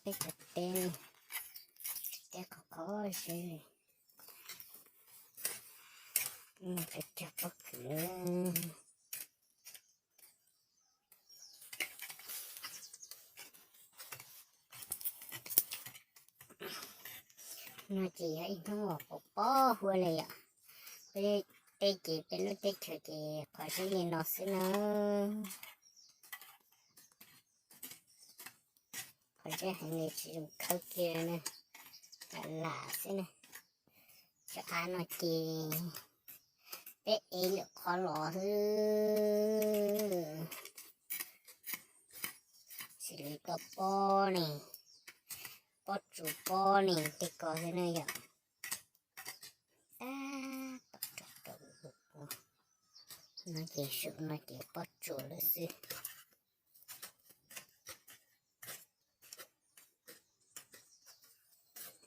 Teb cov teb, teb qhov qhov zeb li, cog pob kws. No ces yog ib hnub uas pos pob huab li yom. Peb teb ces peb lub teb chaws ces qhov zeb li no xwb na. Qhov zeb heev li tsis zoo khawb kiag na, lam lam xwb na. Cov av no ces peb ev lwm qhov los xwb. Xws li koj pob ne, pob tsuas pob ne tej ko xwb na yom. Tab tom rau rau ua ua. No ces saum no ces pob tsuas lawm xwb.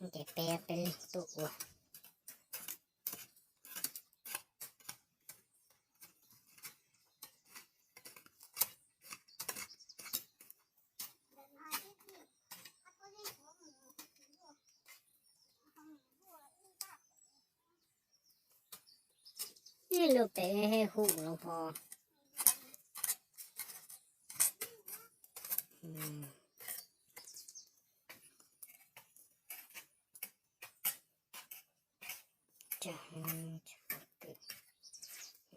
Ces peb peb leeg tuaj ua. Ib lub pem hu los pom. Cog pob kws,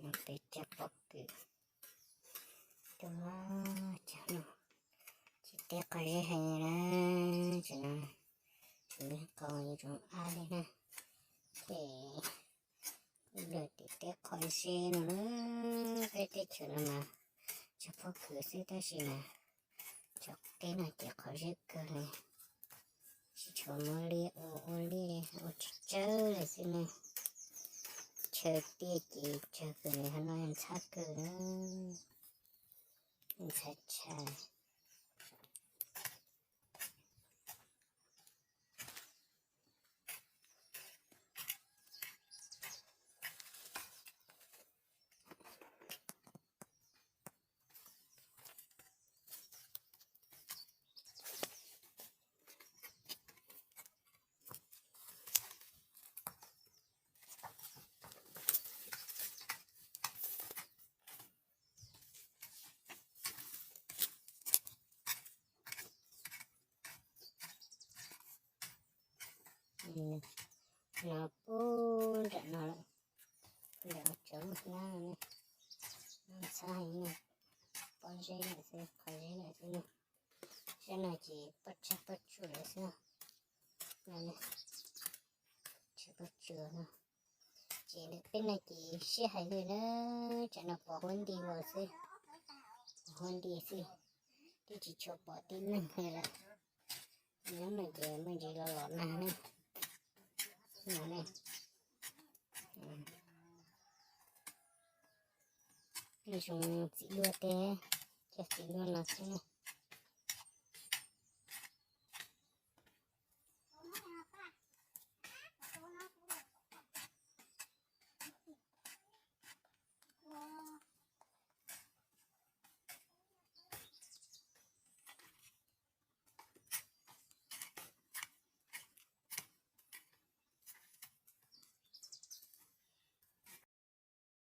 no peb cog pob kws. Cog no, tsis teb qhov zeb heev na, tsis no, tsis qhov yuav tsoom av li na. Ces lawv tim teb qhov zeb no na, peb teb chaws no mas cog pob kws xwb tab sis mas cov teb no ces qhov zeb kawg li. Tsis tshua muaj liaj ua, ua liaj ua tsawg tsawg li xwb ne. Chaw tiaj ces tsawg kawg li, ho no ntxhab kawg na. Ntxhab tshaj. No pub nram no lawm, nram cov lub hnab no, ntxhab heev no, pob zeb lawm xwb, qhov zeb lawm xwb no. Zeb no ces pob tsag pob tsuas lawm xwb no. Tsag pob tsuas no. Ces ntawm peb no ces siab heev li na, tsam no pos huab nti los xwb, pos huab nti xwb, twb tsis tshua pom tib neeg li lawm. Hnub no ces me ntsis los los nag ne. No ne, peb zoo txiv duaj teb, cog txiv duaj no xwb.